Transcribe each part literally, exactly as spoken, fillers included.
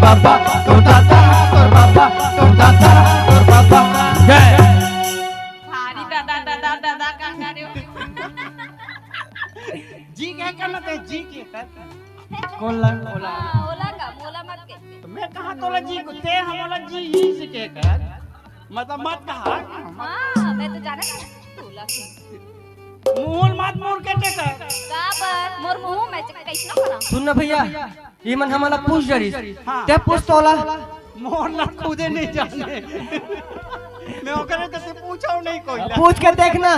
बाबा, तोर दादा, तोर बाबा, तोर दादा, तोर बाबा। जय। भारी दादा, दादा, दादा, का करे हो? जी कहे कर ना, ते जी कहे कर। कौन ला? ओला। हाँ, ओला का, मोला मत के। तो मैं कहा तोला जी, ते हमला जी ही से कहे कर। मतलब मत कहा। हाँ, मैं तो जाना था तोला के। मुंह मत मोर के टेकर। का बर? मोर मुंह में कैसनो करा? सुन ना भैया, ये मन हमला पूछ डरिस। हाँ। ते पूछ तोला। मोर ला खुदे नहीं जाने। मैं ओकरे से पूछा नहीं कोई ला। पूछ के देखना।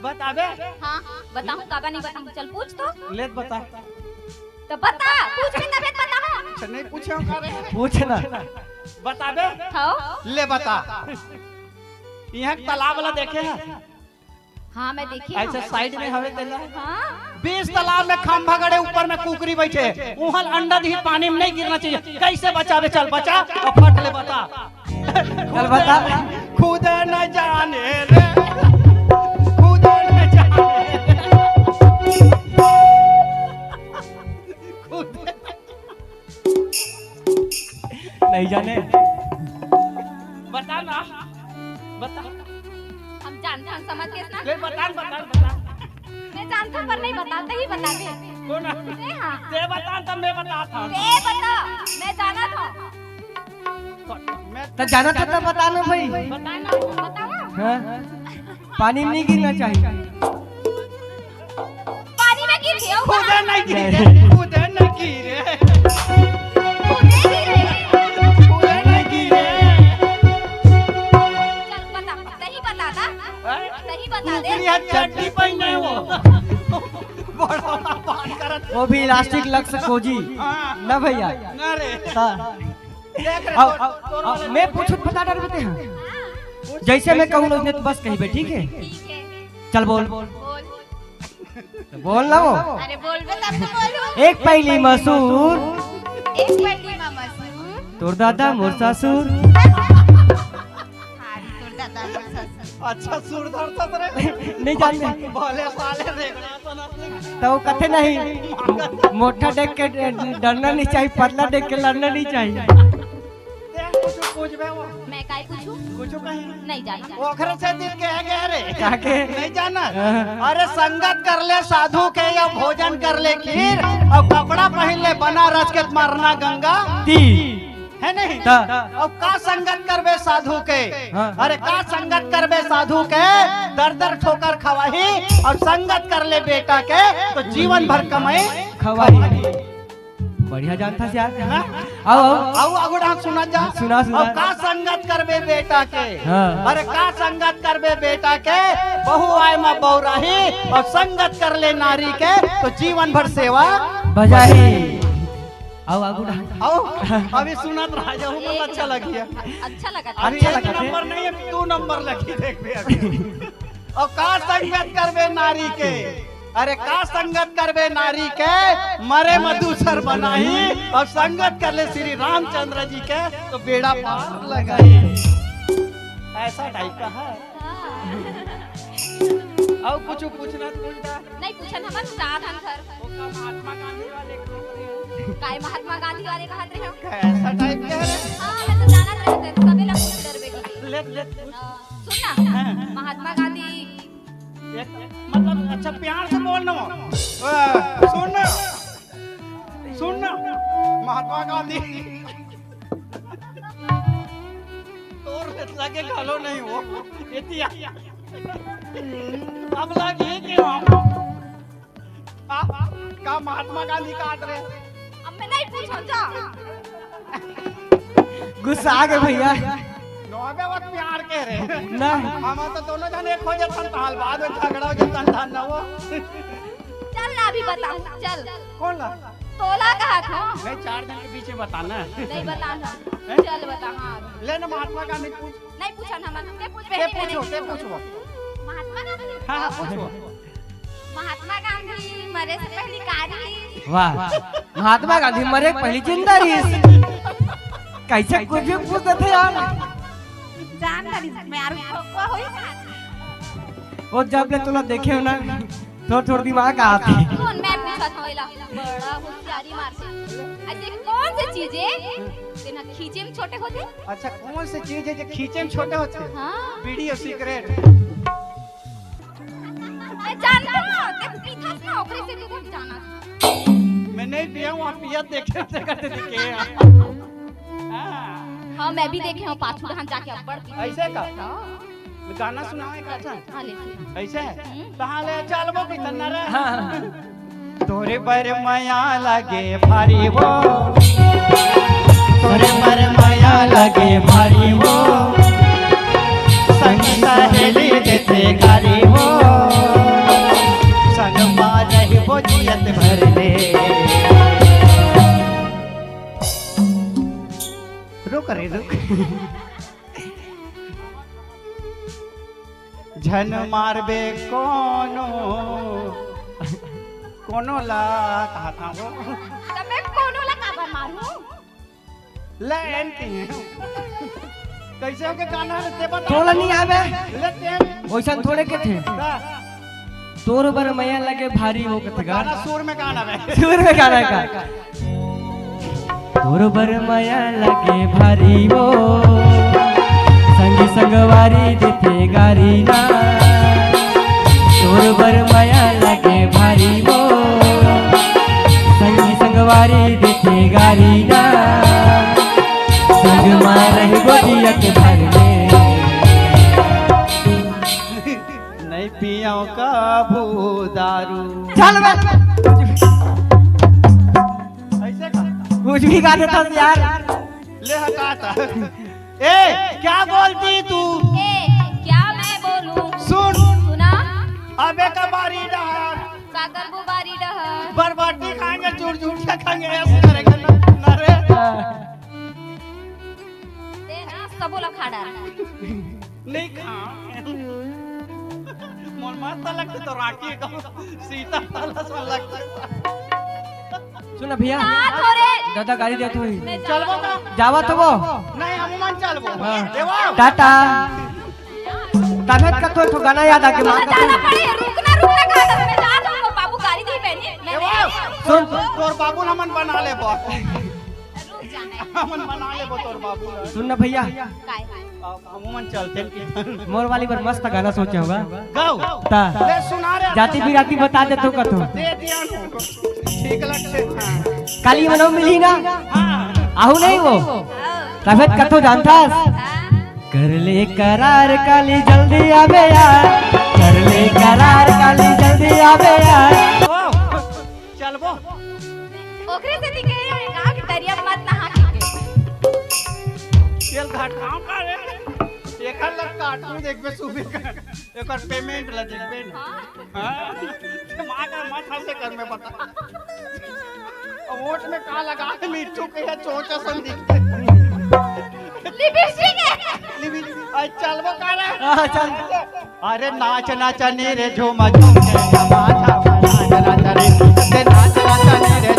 बताबे? हाँ, बताऊँ, काबर नहीं बताऊँ? चल पूछ तो। ले बता। तो बता, पूछ भी तबे बताऊँ। अच्छा, नहीं पूछे का रे? पूछ ना। बताबे? हाँ। ले बता। यहाँ तालाब वाला देखे है? हाँ, मैं देखी ऐसे हूँ। साइड में हवे तेला। हाँ। बीच तालाब में खंभा गड़े, ऊपर में कुकरी बैठे, उहल अंडा दी, पानी में नहीं गिरना चाहिए। कैसे बचाबे? चल बचा और फट ले बता। चल बता। खुद न जाने रे, खुद न जाने रे। खुद नहीं जाने। बता ना, बता। हम जानथन, समझ गेस ना? ले बता, बता, बता। मैं जानथन, पर नहीं बता, तहीं बता दे। कौन? मैं हाँ। ते बता, तब मैं बता था। ते बता, मैं जाना था। मैं तो जाना था, तब बता ना भाई। बता ना। बतावा? हाँ? पानी में नहीं गिरना चाहिए। पानी में गिर गया वो। खुदे नहीं गिरे, खुदे नहीं गिरे। खुदे गिरे। खुदे नहीं गिरे। चल बता, सही बता ना। हैं? सही बता दे। ऊपरी हाथ चड्डी पहने वो। बड़ा बड़ा बात करत। वो भी इलास्टिक लक्स खोजी। हाँ। ना भैया। ना रे। हाँ। देख रे, अब, तोर, अब, तोर अब वाले मैं देख। पूछूं, बता डर बते हैं। पूछ, जैसे मैं कहूँ ना, उसने तो बस कही बे, ठीक है? ठीक है। चल बोल। बोल। तो बोल ना वो। अरे बोल बे, तब तो बोलूं। एक पहली मसूर। एक पहली मा मसूर। तोर दादा मोर ससुर। हाँ, तोर दादा मोर ससुर। अच्छा, सुर धरता रे। नहीं जानते। भले साले रे। तो वो कथे नहीं, मोटा देख के डरना नहीं चाहिए, पतला देख के लड़ना नहीं चाहिए। ते कुछ पूछबे वो? मैं काय पूछूं? कुछ कहीं? नहीं जाना। ओखरे से दिल के है गया रे। काके? नहीं जाना। हाँ। अरे संगत कर ले साधु के या भोजन कर ले खीर, और कपड़ा पहन ले बनारस के मरना गंगा। ती। है नहीं? ता। और का संगत करबे साधु के? हाँ। अरे का संगत करबे साधु के? दर दर ठोकर खवाही, और संगत कर ले बेटा के तो जीवन भर कमाई खवाही। खवाही। बढ़िया जानता से यार। हाँ? आओ, आओ। आओ, आगू डांस सुना जा। सुना, सुना। और का संगत करबे बेटा के? हाँ। अरे का संगत करबे बेटा के? बहू आय मा बौराही, और संगत कर ले नारी के, तो जीवन भर सेवा बजाही। आओ, आगू डांस। आओ, अभी सुनत रह जाओ, बहुत अच्छा लगी है। अच्छा लगा। अभी अच्छा एक लगा। नंबर नहीं है, दो नंबर लगी, देख बे अभी। और का संगत करबे नारी के? अरे का संगत करबे नारी के? मरे मा दूसर बनाही। और संगत कर ले श्री रामचंद्र जी के, तो बेड़ा पार लगाही। ऐसा टाइप का है। हाँ। और कुछ पूछना तो पूछता। नहीं पूछन, हमन चार धन घर। वो का महात्मा गांधी वाले कहात रहे हो? काय महात्मा गांधी वाले कहात रहे हो? कैसा टाइप के है रे? हाँ, मैं तो जानत रहे थे, सबे ला पूछ डर बेटी। ले, ले, पूछ। हाँ, सुन ना, हाँ। महात्मा गांधी। एक, मतलब, अच्छा, प्यार से बोल ना वो। अ, सुन ना, सुन ना, महात्मा गांधी। तोर लगे घलो नहीं हो। एतिया। अब लगे के हम। आ, का महात्मा गांधी कहात रहे? अब मैं नहीं पूछूं, जा। गुस्सा आ गए भैया। नोबे वक्त प्यार के रे। ना। हम तो दोनों जन एक हो जातन, ताल बाद में झगड़ा हो जातन, धन ना वो। चल ना, अभी बताऊं, चल। कौन ला? तोला कहात हो? नहीं, चार जन के बीच में बताना। नहीं बताना। हैं? चल बता, हाँ। ले ना, महात्मा गांधी पूछ। नहीं पूछन हमन, ते पूछ, ते बहनी, पूछो, नहीं ते पूछो। पूछो। महात्मा गांधी? हाँ, हाँ, पूछो। महात्मा गांधी मरे से पहली का रहिस? वाह, महात्मा गांधी मरे के पहली जिंदा रहिस। कैसे कुछ भी पूछ देथे यार। जान डारिस, मैं आरू खोखवा होई। वो जब ले तोला देखे हो ना, थोड़ थोड़ दिमाग आथे। सुन, मैं पूछत हूँ एला, बड़ा होशियारी मारथे। ऐसे कौन सी चीज है तेन ह खींचे में छोटे होथे। अच्छा, कौन से चीज हे जो खींचे में छोटे होथे? हाँ। बीड़ी और सिगरेट। मैं जानता हूँ, तें पीथस ना, ओकरे से तू सब जाना। मैं नहीं पिया हूँ, आप पिया देखे थे, कहते थे के। हाँ। हाँ, मैं भी देखे हूँ, पाछू डहान जाके अब्बड़ पीथे। ऐसे का? हाँ। गाना सुनावे का, अच्छा? हाँ, ले सुना। ऐसे? हम्म। कहाँ ले चलबो कि तन्ना रे? हाँ। तोरे बर मया लगे भारी वो, तोरे बर मया लगे भारी वो, संग सहेली देथे गारी वो, संग मा रहिबो जियत भर ले। रुक रे, रुक। झन मारबे कोनो, कोनो ला कहा था वो? त मैं कोनो ला काबर मारहूँ? ले एन के। कैसे हो के गाना है? ते बता। तोला नहीं आवे? ले ते। वैसा थोड़े के थे। हाँ। तोर बर मया लगे भारी वो कथे गा। गाना सुर में गाना बे। सुर में गाना का। तोर बर मया लगे भारी वो, संगी संगवारी देथे गारी ना। तोर बर मया लगे भारी वो, संगी संगवारी देथे गारी ना। संग मा रहिबो जियत भर ले। नहीं पियो कभू दारू। चल बे। ऐसे का? कुछ भी गा देता हूँ यार। ले हटा था। ए, क्या बोलती तू? ए, क्या मैं बोलूं? सुन। सुना? अबे का बारी डहर। का करबो बारी डहर? बरबाटी खाएंगे, चूर चूर के खाएंगे, ऐसे करेंगे ना, ना रे। ते ना सबो ला खा डार। नहीं खा। मोर मस्त लगते तो राखी को सीता ताला सा लगता। सुन भैया, ना थोरे। दादा गाड़ी देत होही। चलबो का? जावा तो वो। नहीं, हम मन चलबो। हाँ। देवा। टाटा। तबीयत का तो, तो गाना याद आके मार जाना पड़े, रुकना, रुकना, कहा था, मैं जा रहा हूँ, बाबू गाड़ी दी मैंने। मैं देवा। सुन। तोर बाबू हमन बना लेबो। रुक जाना है। हमन बना लेबो तोर बाबू ला। सुन ना भैया। काय? अब हमन चलते हैं। मोर वाली बर मस्त गाना सोचे होगा। गाओ। ता। ले सुना रे। जाति बिराती बता दे तो कथो। दे दिया नु। ठीक लगते। हाँ। काली मनो मिली ना? हाँ। आहू नहीं वो। तबीयत कथो जानता? हाँ। कर ले करार काली जल्दी आबे यार। कर ले करार काली जल्दी आबे यार। ओ। चलबो। ओकरे सेती कहे हवे का कि तरिया म मत नहा के। तेल घाट काम का रे? एकर लग काटू देखबे सुबह का। एकर पेमेंट ला देखबे ना। हाँ। हाँ? दिमाग का मत हंसे कर में बता। अब ओठ में का लगा के मिट्ठू के या चोचा सन दिखते। लिपस्टिक है। लिपि-, आ, चलबो का रे? हाँ, चल। अरे नाच नाच नी रे झूम झूम के झमा झमा नाच नाच रे, अरे नाच नाच नी रे